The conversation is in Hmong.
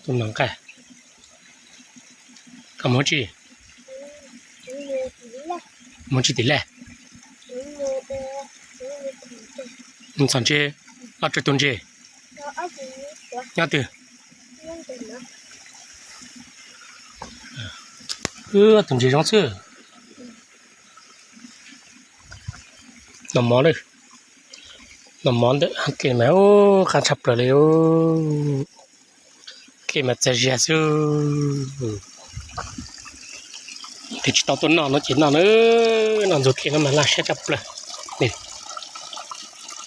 Tus no nqaij, koj muag tsi? Muag tsi tim lej? Ntxhov ntse, ob tug tus ntse nyob twg? Tus ntse zoo xwb. Noj mov lawm, noj mov ntawm ke mas qab tshaj plaws li. Ke mas txav ziag xwb. Twb tsis tau tuaj noj no ces noj na, noj ntxuag ke no mas laj siab tshaj plaws li.